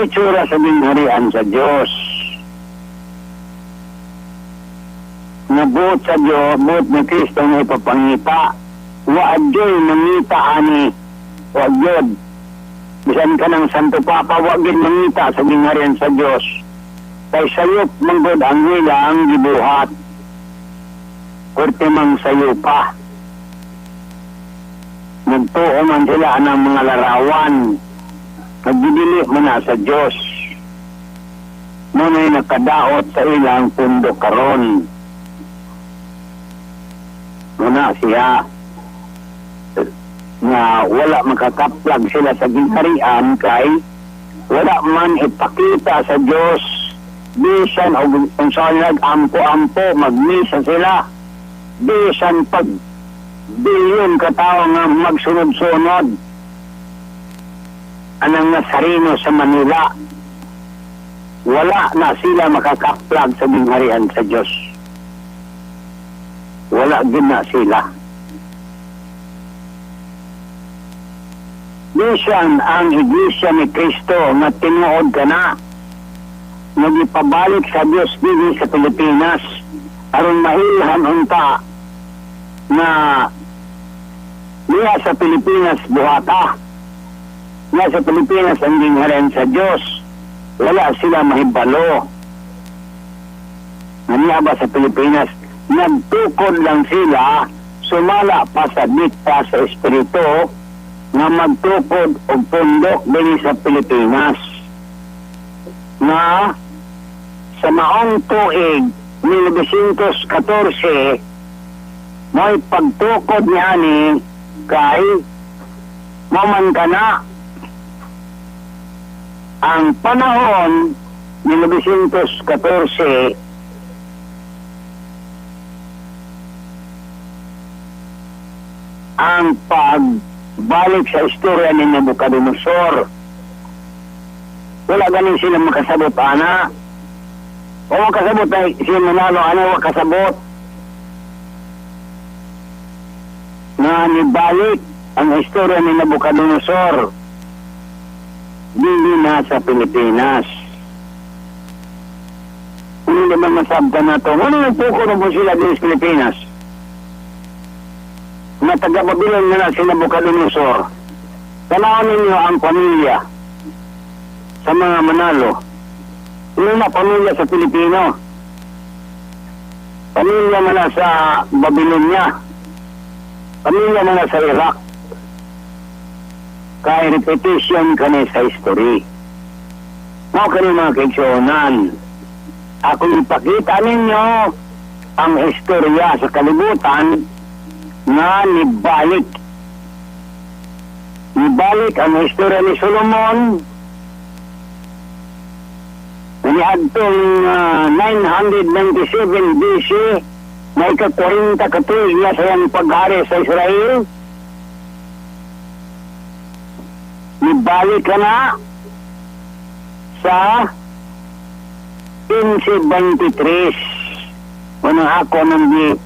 Muna itsura sa gingharian sa Dios. Nga buot sa Dios, buot ni Kristo nga ipapangita. Wa adyo'y mangita ani. Wa gyud. Bisan ka ng Santo Papa, wa gyud mangita sa gingharian sa Dios. Kay sayop man gud ang ilang gibuhat. Pwerte mang sayo pa. Nagtuo man sila ng mga larawan. Nagdidili man na sa Dios. Muna'y nakadaot sa ilang pundo karon. Muna siya nga wala makakaplag sila sa gingharian kay wala man ipakita sa Dios, bisan og unsa nag-ampo-ampo, magmisa sila, bisan pag bilyon ka tawo nga magsunod-sunod anang Nazareno sa Manila, wala na sila makakaplag sa gingharian sa Dios. Wala gid na sila. Bisan ang Iglesia ni Kristo nga tinuod ka na, nagipabalik sa Dios dinhi sa Pilipinas aron mailhan unta na niya sa Pilipinas buhata. Niya sa Pilipinas ang gingharian sa Dios. Wala sila mahibalo. Nga ba sa Pilipinas, nagtukod lang sila, sumala pa sa dikta sa Espiritu nga magtukod og pundok dinhi sa Pilipinas. Nga sa maong tuig 1914 may pagtukod niani kay maman ka na ang panahon 1914 ang pagbalik sa istorya ni Nabucodonosor. Wala ganin sila makasabot, ana. O makasabot na sila manalo, ana, wa kasabot. Na nibalik ang istorya ni Nabucodonosor dili na sa Pilipinas. Hindi naman masabta na ito. Ano yung puko na po sila din sa Pilipinas? Na taga-Babilon na na si Nabucodonosor. Tanawan ninyo ang pamilya sa mga manalo. Hindi na pamilya sa Pilipino. Pamilya man na sa Babylonia. Pamilya man na sa Iraq. Kay repetition kani sa history. Mao kani mga kaigsuonan. Ako ipakita ninyo ang istorya sa kalibutan nga nibalik. Nibalik ang istorya ni Solomon niadtong 997 BC, may ka-40 katuig na sa iyang paghari sa Israel. Nibalik ka na sa 1523. Unang ako nang di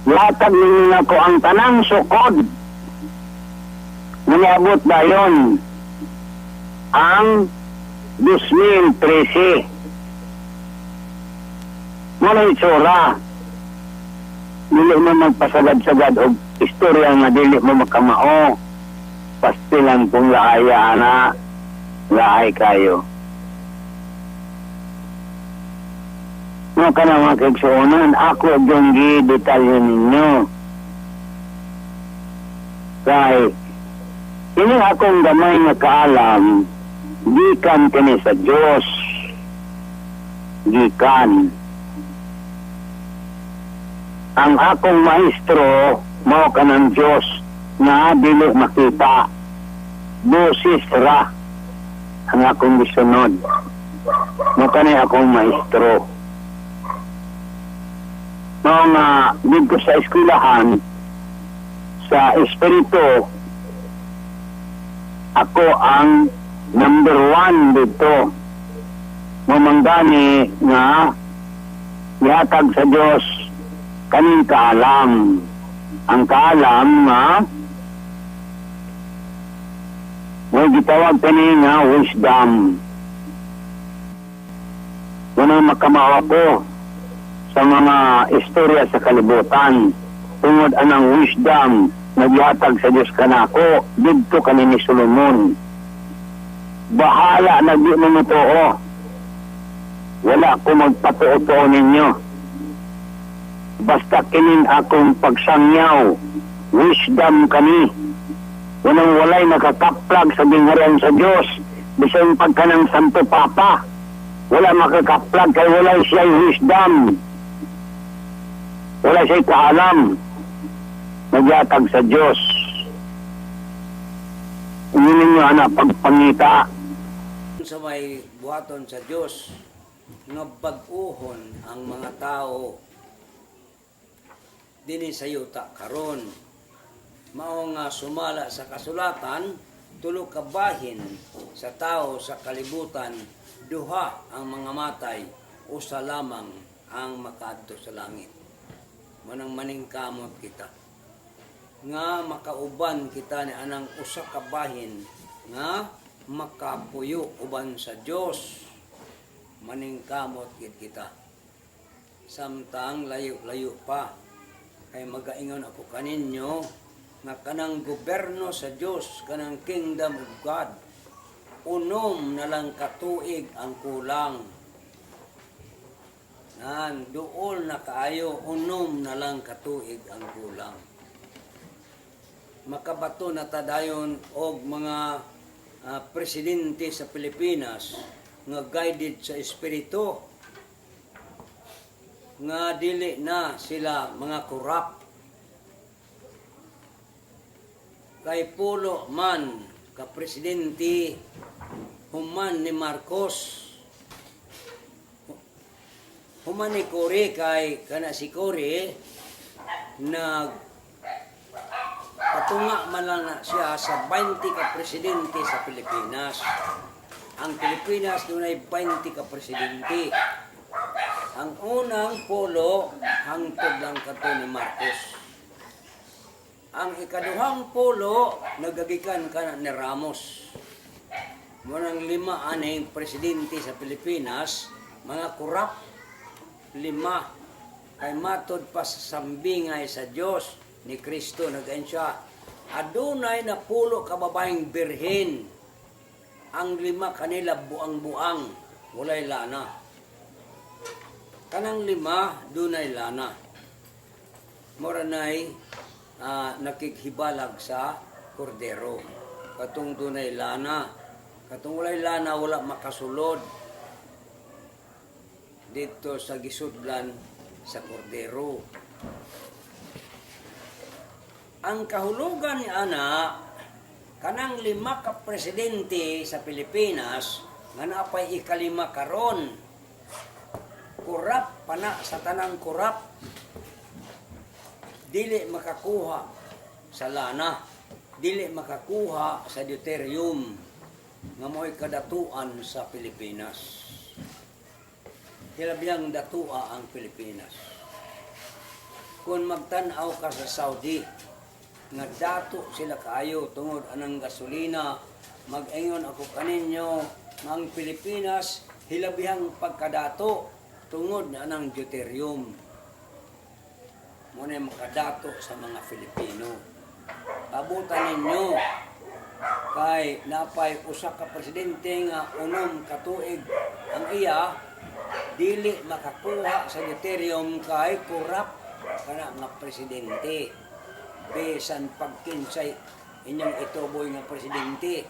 latag ninyo ako ang tanang sukod. Nangyabot ba yun? Ang 2013. Muna itsura. Dili mo magpasagad-sagad og istorya nga dili mo makamao. Pastilan kung laaya, ana. Laay kayo. Mo ka na mga kaigsuonan, ako yung gi-detalye ninyo. Kay, ini akong gamay nga kaalam, gikan kini sa Diyos. Gikan. Ang akong maestro, mao ka ng Diyos, nga dili makita. Boses ra ang akong gisunod. Mao kani akong maestro. Mao nga didto sa eskwelahan sa espiritu, ako ang number 1 dito. Mamanggani nga gihatag sa Dios kaning kaalam. Ang kaalam nga may gitawag kani nga wisdom. Unang makamao ko sa mga istorya sa kalibutan tungod anang wisdom na gihatag sa Dios kanako didto kani ni Solomon. Bahala na di mo motuo. Wala ko magpatuo-tuo ninyo. Basta kinin akong pagsangyaw, wisdom kani. Walang walay nakakaplag sa gingharian sa Dios, bisan pagka ng Santo Papa. Wala makakaplag kay wala siya wisdom. Wala siya'y kaalam. Nagyatag sa Diyos. Hindi ninyo anak pagpangita. Sa may buhaton sa Dios nga bag-uhon ang mga tao dinhi sa yuta karon, mao nga sumala sa kasulatan, tulo ka bahin sa tao sa kalibutan, duha ang mga matay, usa lamang ang makaadto sa langit. Manang maningkamot kita nga makauban kita ni anang usa ka bahin nga makapuyo uban sa Dios. Maningkamot gid kita samtang layo-layo pa, kay magaingon ako kaninyo nga kanang gobyerno sa Dios, kanang kingdom of God, 6 na lang katuig ang kulang. Nan duol na kaayo, 6 na lang katuig ang kulang. Makabato na tadayon og mga presidente sa Pilipinas nga guided sa espiritu, nga dili na sila mga corrupt. Kay pulo man ka presidente human ni Marcos, human ni Cory, kay kana si Cory nag patunga man lang na siya sa 20 ka presidente sa Pilipinas. Ang Pilipinas dunay 20 ka presidente. Ang unang polo hangtod lang kato ni Marcos. Ang ikaduhang polo nagagikan kana ni Ramos. Munang 5 aning presidente sa Pilipinas, mga kurap, 5. Kay matod pa sa sambingay sa Dios ni Kristo nagayon siya, adunay na pulo ka babaeng birhen. Ang 5 kanila buang-buang, walay lana. Kanang 5 dunay lana. Mora nay nakikhibalag sa kordero. Katong dunay lana, katong walay lana wala makasulod dito sa gisudlan sa kordero. Ang kahulugan ni ana, kanang 5 ka presidente sa Pilipinas nga napay 5 karon, kurap pana sa tanang kurap, dili makakuha sa lana, dili makakuha sa deuterium nga mo'y kadatuan sa Pilipinas. Hilabiyang datua ang Pilipinas. Kung magtan-aw ka sa Saudi, nga dato sila kaayo tungod anang gasolina, mag-ingon ako kaninyo nga ang Pilipinas hilabihang pagkadato tungod na anang deuterium. Muna makadato sa mga Filipino. Pabutan ninyo kay napay usa ka presidente nga 6 ka tuig ang iya dili makakuha sa deuterium kay kurap kana nga presidente. Bisan pagkinsay inyong ituboy nga presidente,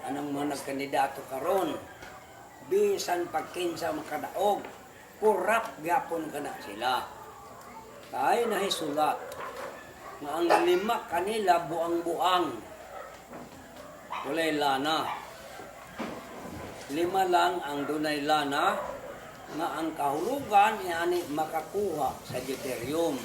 anong mga nagkandidato karon, bisan pagkinsa makadaog, kurap gyapon kana sila. Kay nahisulat nga ang 5 kanila buang-buang, walay lana. 5 lang ang dunay lana nga ang kahulugan yani makakuha sa deuterium.